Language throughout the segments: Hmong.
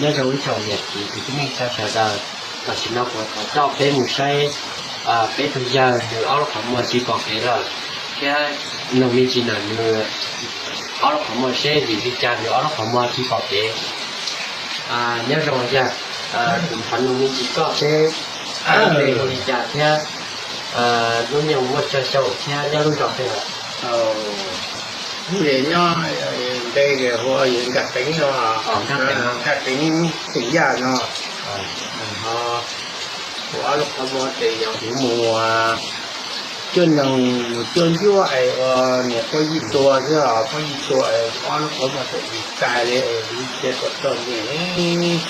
Nyob zoo ib tsoom niam txiv kwv tij neej tsa sawv daws, tam sim no kuv thov coj peb mus saib peb tug yawg nws ob lub qhov muag tsis pom kev lawm, thiab nug me ntsis ntawm nws ob lub qhov muag seb vim li cas nws ob lub qhov muag tsis pom kev. Nyob zoo yawg, kuv thov nug me ntsis koj seb npe hu li cas thiab hnub nyoog muaj tsawg xyoo thiab nyob lub zos twg lawm? Nyob npe hu Nkaj Teev no, Nkaj Teev xeem Yaj no. Kuv ob lub qhov muag ces yog kuv mus cuab noog mus cuab ncuab es ua niam Paj Yij tua xwb os, Paj Yij tua es ob lub qhov muag txawm tsis tag li es cia kom txog niam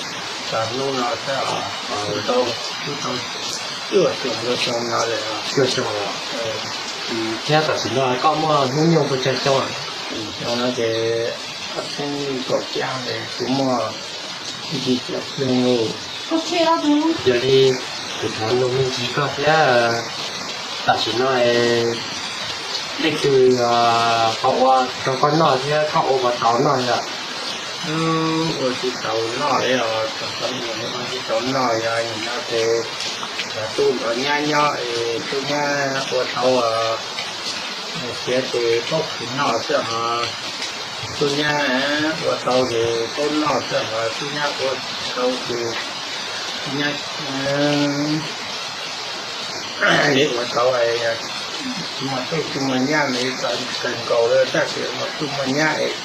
txog hnub no xwb os. Tau cuaj xyoo rau xyoo no lawm. Cuaj xyoo. Thiab tam sim no koj muaj hnub nyoog puas tsawg xyoo? Xyoo no ces ob txhiab kaum xya, kuv muaj yim caum xyoo. Yog li kuv thov nug me ntsis koj thiab, tam sim no leej twg ho ua rau koj noj thiab koj ua puas tau noj yom? Ua tsis tau noj li os, txom txom nyem ua tsis tau noj, yog nim no ces cov tub nrog nyab nyob es tub nyab ua tau, siav ces paub khwv noj xwb os. Tub nyab ua tau ces paub noj xwb os, tub nyab ua tsis tau ces tub nyab li ua tau, tsis muaj tub tsis muaj nyab li kawg nkaus li, tab sis muaj tub muaj nyab es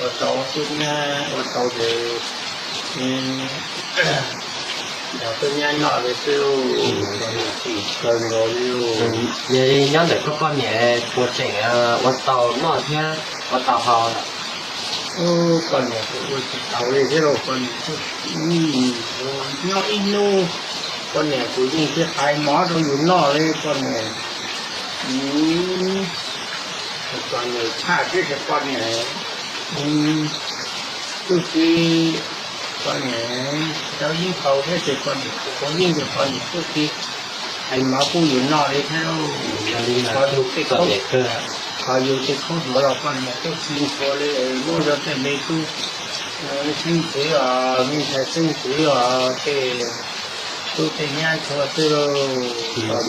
ua tau, tub nyab ua tau ces yog tub nyab noj li xwb, tsis kawg nkaus li. Yog li nyob ntawm koj poj niam puas tseem ua tau noj thiab ua tau haus lawm? Poj niam kuv ua tsis tau li thiab lauj, poj niam, nyob ib hnub poj niam kuv yeej tsis hais mov rau yus noj li, poj niam, poj niam tshaj thiab ces poj niam tub txib, poj niam rau yeeb haus thiab ces poj niam kuv yeej ces poj niam tub txib hais mov pub yus noj li thiab lauj. Yog li mas yus tej khaub, qhov yus tej khaub duav los poj niam tub txib ntxhua li, muab rau tej me tub xeeb ntxwv os, me ntxhais xeeb ntxwv os, tej tub tej nyab ntxhua xwb lauj.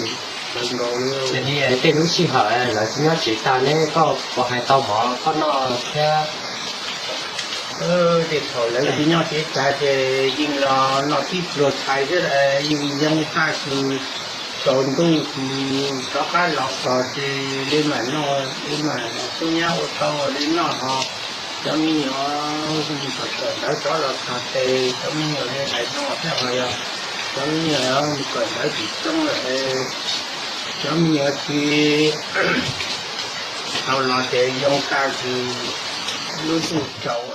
Yog li tej lub sij hawm lawv tsis nyob tsev tag ne koj puas hais tau mov koj noj thiab? Tej thaum lawv tsis nyob tsev tag ces yeej los noj tib pluag tshais xwb, yeej yoo tag kws tsaus ntuj kws rov qab los txog ces li mam noj, li mam tub nyab ua tau li noj ho. Cov me nyuam kom kawm ntawv rov los txog ces cov me nyuam li hais no thiab ho yog cov me nyuam mus kawm ntawv tsis coob lawm, cov me nyuam tsis tau los ces yoo tag kws lub ntuj tsaus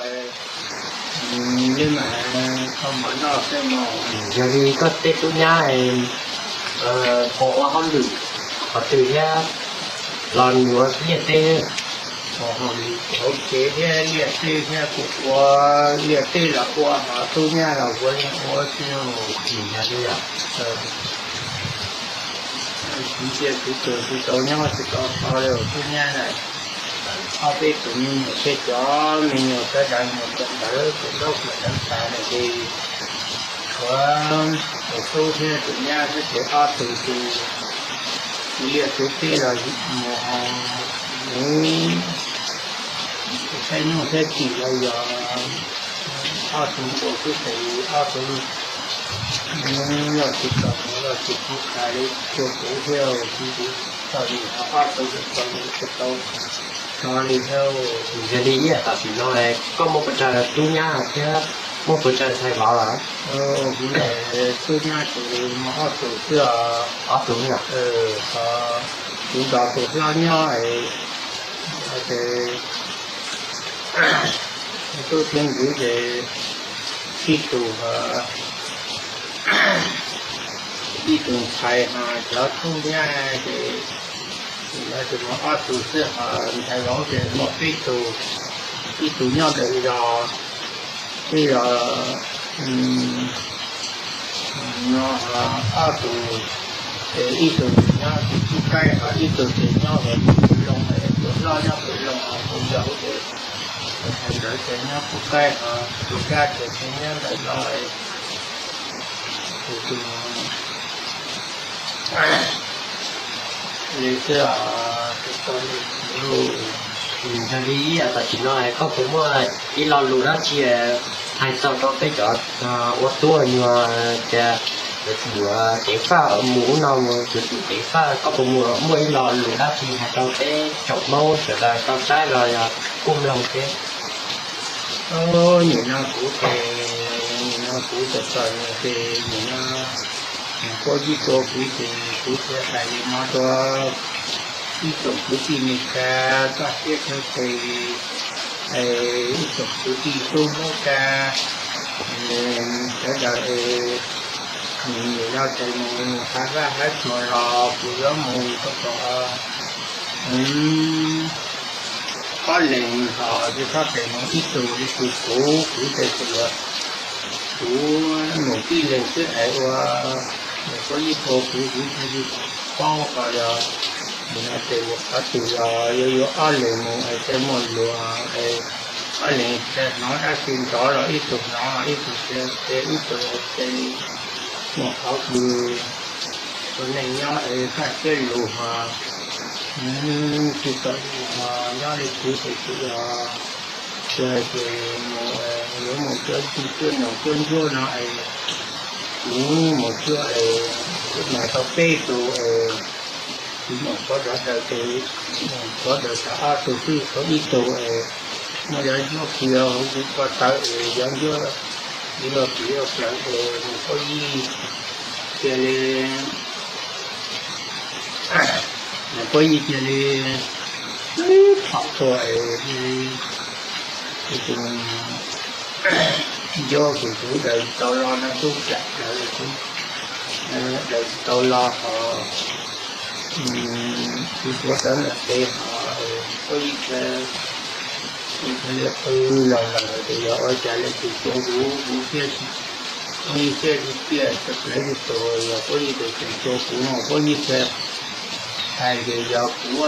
li mam kho mov noj xwb mog. Yog li koj tej tub nyab puas ua hauj lwm qhov twg thiab los yuav liaj teb? Hauv kev thiab liaj teb thiab kuv ua liaj teb los ua ho tub nyab los ua yeej ua xwb. Yog li ntsia kuv tsuas tsis tau nyob tsis tau kho li tub nyab na. Ob peb tus me nyuam tej cov me nyuam sawv daws mus kawm ntawv kawm ntaub kawm ntawv tas lawm ces tshuav tus tub thiab tus nyab xwb ces ob tug ces liaj teb los mus saib nyuj saib twm los yog ob tug ua xwb ces ob tug los tsis tau los tsis pub hais li, tsuas kuv thiab kuv txom nyem ob tug tsis tau, tsis tau so li thiab. Yog li ib yam tam sim no koj muaj puas tsawg tub nyab thiab muaj puas tsawg ntxhais vauv lawm? Kuv tub nyab ces muaj ob tug xwb os. Ob tug os. Kuv nrog tus hlob nyob ces tub thiab ntxwv ces ib tug, ib tug ntxhais ho cov tub nyab ces lawv tsuas muaj ob tug xwb ho ntxhais vauv ces muaj peb tug, ib tug nyob ntawm zos, ib zos no ob tug, ib tug nyob Tub Kaib ho ib tug ces nyob Pem Loos, tus hlob nyob Pem Loos ho tus yau ces Ntawd ces nyob kuv kaj, kuv kaj ces nyob ntawm no. Li xwb os, tus tau li. Yog li tam sim no koj puas muaj ib lo lus dab tsi hais txog rau peb cov ua tub ua nyuam tias yuav tsum ceev faj mus ub no mus, yuav tsum ceev faj, koj puas muaj ib lo lus dab tsi hais rau peb tsoom Hmoob sawv daws tau saib los yog kuj mloog thiab? Nim no kuv ces, nim no kuv txom txom nyem ces nim no kuv yij tua kuv ces kuv thiaj hais li no rau ib tsoom kwv tij neej tsa, txoj siab kawg ces ib tsoom kwv tij tub Hmoob tsa, sawv daws es nim no ces mus hav vaj hav tsuag los kuv yuav mus rau tom ob leeg ho yus txhob pem mus ib tug li tus kuv, kuv ces kuv, kuv mus tib leeg xwb es ua, kuv yij tua kuv, kuv thiaj li paub ko yog nim no ces mus qhov twg los yuav yuav ob leeg mus es thiaj muaj luag es ob leeg thiaj hnov dab tsi nrov los ib tug hnov ib tug thiaj, ib tug thiaj li muaj qhov kws ua neej nyob es kaj siab lug ho tsis txom nyem ho nyob li kuv ces kuv los tsis hais tias mus, yuav mus cuab, cuab noog cuab ntsuab no es kuv mus cuab es kuv mas tau peb tug es kuv mus tshuav sawv daws ces, tshuav sawv daws ob tug xwb, tshuav ib tug es muaj yov ntsuab kiag hauv kuv ko taw es yov ntsuab, yov kiag plaws es mus puab yij cia li, mus puab yij cia li phom tuag es tus ntsuab kuv kuv daws tsis tau los no tub tsam daws tsis tau los ho kuv tuav sawv ntawm pem ho puab yij cia li qw los lawm ces yog ua cas li tus ntsuab kuv, kuv thiaj, kuv thiaj li tiaj tawm plawv li tus, yog puab yij tus ntsuab kuv no puab yij thiaj hais tias yog kuv,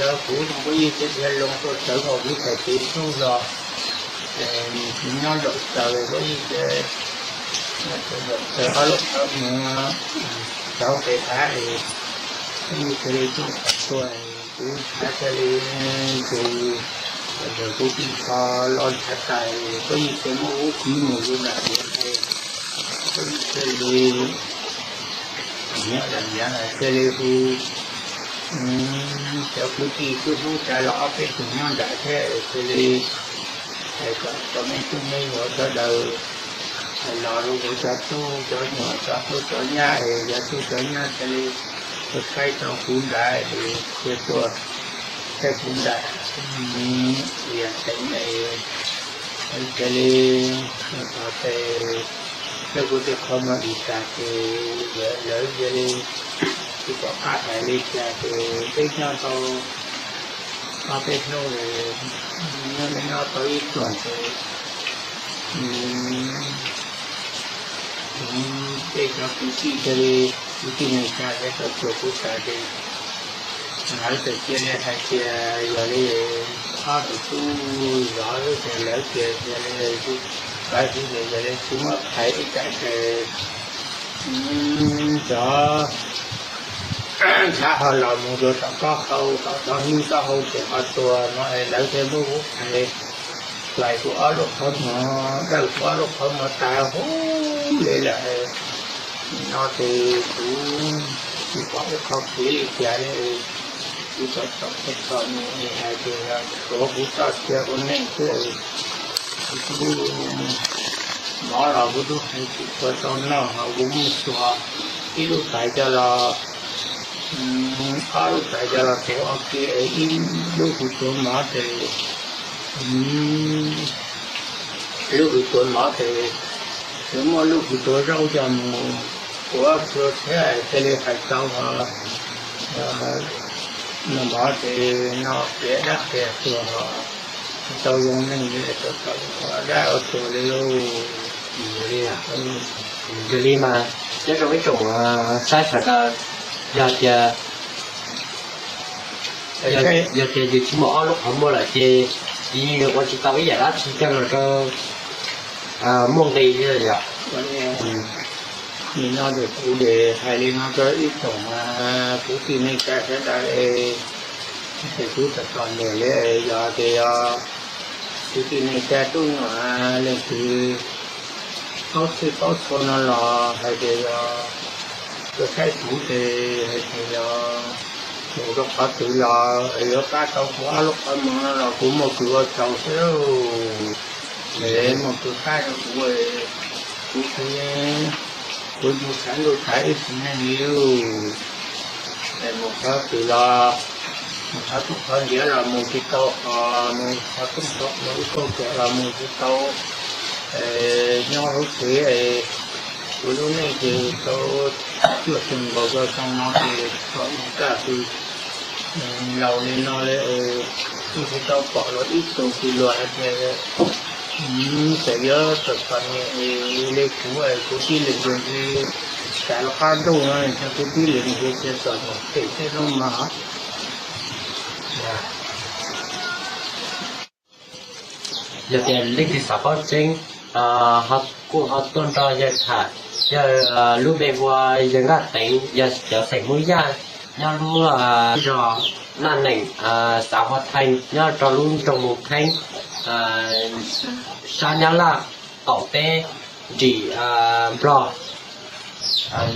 yog kuv no puab yij thiaj dhia loo tuaj txawv hauv kuv txhais tes xub zog es kuv nyob zaum taws puab yij thiaj zaum taws ob lub qhov muag rau pem av es puab yij thiaj li tuaj phom tuag es kuv ntshav thiaj li ntsus, yog kuv tij kho los ntshav tas puab yij thiaj muab kuv kwv mus rau nram diav, puab yij thiaj li nyob nram diav thiaj li hu cov kwv tij tub Hmoob tsa los ob peb tug nyob nram thiab thiaj li hais kom cov me tub me nyuam sawv daws los rau kuv cov tub cov nyuam, cov tub cov nyab es cov tub cov nyab thiaj li saib tau kuv nrad es thiaj tuaj saib kuv nrad. Yog teev es thiaj li tov tes, thiab kuv tej qhov muag dim tas ces lawv cia li tsis pom qab hais li cas ces peb nyob tau ob peb hnub, nyob nyob tau ib tuag ces kuv tej cov kwv tij thiaj li, kwv tij neej tsa thiaj tau tsuas kuv tas ces lawv txawm cia li hais tias yog li ob tug tub zov lub ces lawv tias yog li, lawv tias yog li tsis muab phais ib tsam ces cov ntshav ho los mus rau tom kob hau, tom tov hnub taub hau ces ho tuag no es lawv thiaj muab kuv phais hlais kuv ob lub qhov muag, dawj kuv ob lub qhov muag tas huv li lawm. No ces kuv tsis pom ib qho kev li cas li, kuv txom txom nyem hais tias yog tshuav kuv txoj sia ua neej xwb, kuv tub mov los kuv tub hais tsis tshua tau noj ho kuv muab xuas ib lub tais coj los, ob lub tais coj los tuav ua ke, ib lub kuv tuav mov ces, lub kuv tuav mov ces, kuv muab lub kuv tuav zaub coj mus tuav txhua thiab thiaj li hais tau ho noj mov ces no qias dab qias tuag ho tsis tau zoo neej li, tau tau ua dab ua tuag li lauj. Yog li mas nyob zoo ib tsoom saib sawv daws, yog tias, yog tias yus tsis muaj ob lub qhov muag lawm ces Nws ua tsis tau ib yam dab tsi coj los rau muaj nqis li yom. Nim no ces kuv ces hais li no rau ib tsoom kwv tij neej tsa sawv daws es, ces kuv txom txom nyem li es yog tias yog kwv tij neej tsa tub nyuam leej twg paub txhij paub txhua no los hais tias yog tuaj saib kuv ces hais tias yog mus rau qhov twg los es yuav pab tau kuv ob lub qhov muag no los kuv muaj kws ua tsaug xwb. Es muaj kws pab rau kuv, kuv kuv kuv yug xav ntuj xav ib sim neej li. Es mus qhov twg los, mus qhov tub qhov ntiav los mus tsis tau, ho mus qhov tub qhov mus ib kauj ruam los mus tsis tau. Nyob lub tsev es kuv lub neej ces tau cuaj xyoo nkaus rau xyoo no ces txom nyem tshaj plaws. Laus li no li es kuj tsis tau pom luag ib tug kws luag hais tias txawm yuav txom txom nyem li kuv es kuv tib leeg ntawd li, tas lub qab ntuj no ces kuv tib leeg ntawd ces txom nyem phem thiab no mas. Yog tias leej twg xav paub tseeb, kuj ho tuaj nrog yawg tham. Yawg lub npe hu ua Yawg Nkaj Teev, yog cov xeem Hmoob Yaj, nyob lub zos Naj Neem, xav Hua Theej, nyob rau lub nroog Mus Theeb, sab Nyab Laj qaum teb, nrim Nplog.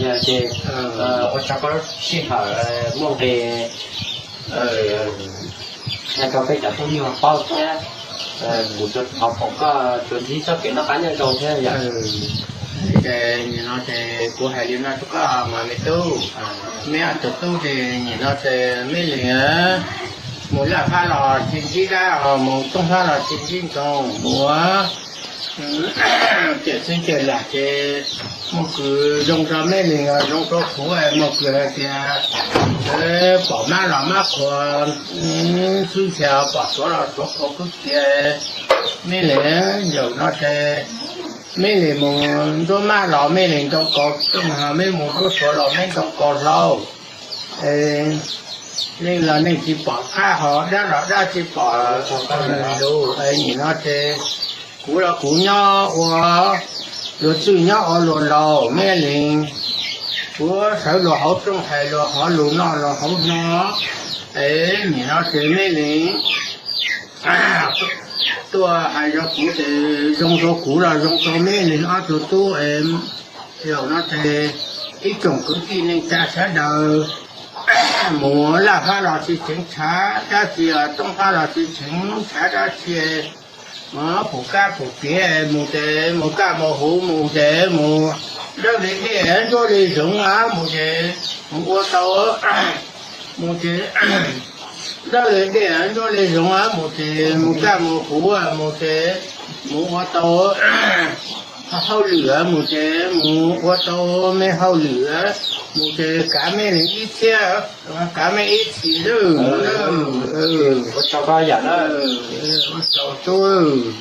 Yog ces ua tsaug koj lub sij hawm muaj nqis qhia rau peb cov tub nyuag paub thiab. Kuv thov foom koj tsuas ntsib txoj kev noj qab nyob zoo thiab yom. Ces nim no ces kuv hais li no rau koj mas me tub, me ob tug tub ces nim no ces me leeg mus laj fab los tsis ntsib dab, mus tooj fab los tsis ntsib ntoo, mus tiam xwb tiam lam ces muaj kws zoo rau me leeg, zoo rau kuv, muaj kws hais tias pom mab los mab qhuas xwb xyov, pom suav los suav qhuas xwb xyov. Me leeg zaum no ces me leeg mus nruab mab los me leeg ntoo kaus tooj, me mus nruab suav los me ntoo kaus hlau. Neeg los neeg tsis pom qab, ho dab los dab tsis pom lus. Nim no ces kuv los kuv nyob ua luag txwj nyob ua luag laus, me leeg kuv sawv luag hauv rooj hais luag hauv lus noj luag hauv hno. Es nim no ces me leeg tuaj hais rau kuv ces zoo rau kuv los zoo rau me leeg ob tug tub. Zaum no ces ib tsoom kwv tij neej tsa sawv daws mus laj fab los tsis tseev tshav dab tsi, tooj fab los tsis tseev tshav dab tsi, pum kab pum piav mus ces mus kaj mus huv mus ces mus dawb li dej ntsuab li zoov mus ces mus ua tau, mus ces dawb li dej ntsuab li zoov mus ces mus kaj mus huv mus ces mus ua tau hauj lwm mus ces mus ua tau me hauj lwm mus ces kav me leeg ib txhiab, kav me ib txhis lawm. Ua tsaug koj yam na. Ua tsaug tub.